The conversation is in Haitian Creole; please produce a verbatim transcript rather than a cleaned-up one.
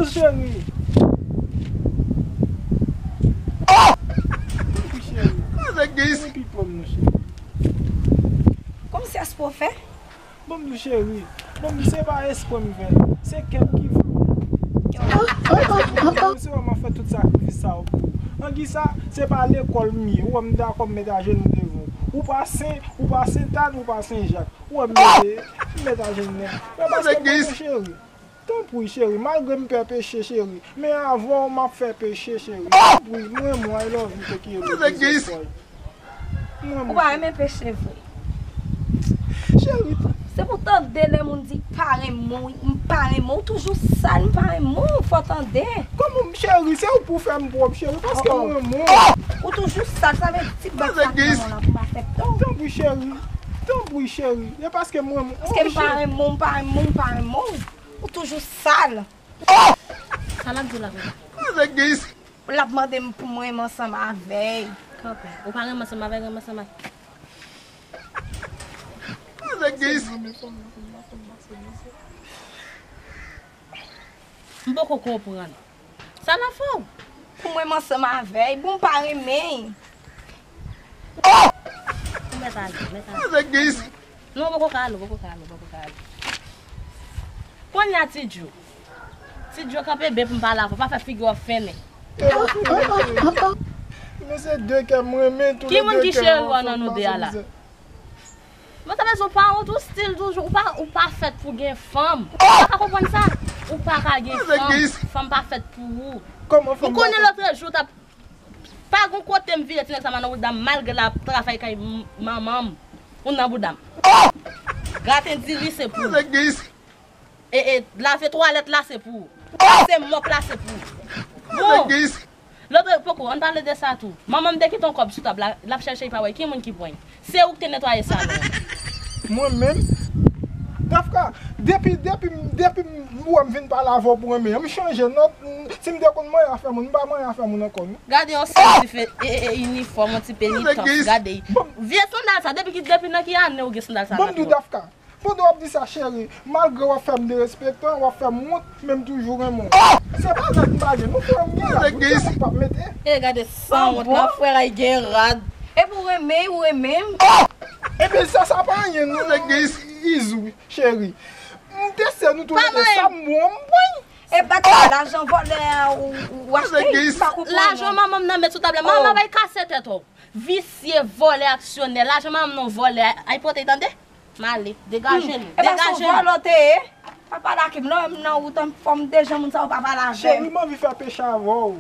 Cheri. Cheri. Cheri, pipo m nou, cheri. Kòmsi espre w fè? Ban m di w, cheri. Ban m di w, se pa espre m fè l. Se kè m ki vle w. Se wè m ap fè tout sakrifis sa yo pou ou. Nan ki sa, se pa lekòl m ye. Ou wè m dakò m met ajenou devan w. Ou pa Sen, ou pa Sentàn, ou pa Sen Jak. Ou wè m mete, m met ajenou nan. Men paske m renmen w, cheri. Tanpri, cheri, malgre m pè peche, cheri, men avè w m ap fè peche, cheri. Tanpri, m renmen w, I love you, te ki e le dezespwa. M renmen w, cheri. Ou pa renmen peche vre. Cheri, se pou tande lè moun di pa renmen w, m pa renmen w, ou toujou sal, m pa renmen w, fò tande. Kòman, cheri, se ou pou fè m pwòp, cheri, paske m renmen w. Ou toujou sal, sa vle di ti bèt sa ki nan men w la pou m asepte w. Tanpri, cheri, tanpri, cheri, e paske m renmen w, cheri. Paske m pa renmen w, m pa renmen w, m pa renmen w. Ou toujou sal. Sa l ap di w la menm? L ap mande m pou m renmen ansanm avè l. Kanpe. Ou pa renmen ansanm avè l, renmen ansanm avè l. M poko konprann. Sa l ap fè w? Pou m renmen ansanm avè l, bon, m pa renmen l. Ou mèt ale, mèt ale. Non, ou poko ka ale, ou poko ka ale, ou poko ka ale. Kounye a, Ti Djo. Ti Djo, kanpe byen pou m pale avè w. Pa fè figi w ap fennen. Men se de kè m renmen, tou le de kè ansanm. Ki moun ki cheri w nan nou de a la? Mwen ta bezwen pa wont, ou stil toujou, ou pa, ou pa fèt pou gen fanm. Ou pa ka konprann sa? Ou pa ka gen fanm. Fanm pa fèt pou ou. Ou konnen lòtrejou, w t ap Pa gon kote m vire ti nèg sa m nan bouda m, malgre l ap travay kay m-, manman m. Ou nan bouda m. Graten diri se pou ou. E, e, lave twalèt la se pou ou. Pase mòp la se pou ou. Bon. Lòt poko, ann pale de sa tou. Manman m te kite yon kòb sou tab la, l ap chèche, li pa wè ki moun ki pran l. Se ou ki te netwaye salon an. Mwen menm? Dafka, depi, depi, depi m wè m vin pale avè w pou renmen an, m chanje non. Si m te konn manyen afè moun, m pa manyen afè moun ankò non. Gade yon sèl dife, e, e, e, inifòm, yon ti penitans, gade. Vye sandal sa, depi ki, depi nan ki ane ou gen sandal sa nan pye w? Dafka, pandan w ap di sa, cheri, malgre w ap fè m derespektan, w ap fè m wont, men m toujou renmen w. Se pa rad m pa gen, non, frè m gen rad, wi, se moun k ap mete. E gade sanwont la, frè la, li gen rad. Epi w renmen, ou renmen m. Ebyen, sa, sa pa anyen, non, Izou, cheri. M teste nou tou le de, sa m bon, m pran. E pa t lajan vòlè a ou, ou achte, m pa konprann non. Lajan manman m nan met sou tab la. Manman bay kase tèt ou. Visye, vòlè, aksyonè. Lajan manman m nan vòlè. Ay pote, tande? M ale. Degaje nou. Degaje nou. E pa se yon vòlè w te ye? Pa pale ak m non, m nan wout an, fò m dejan moun sa yo pa pale avè m. Cheri, m anvi fè peche avè w.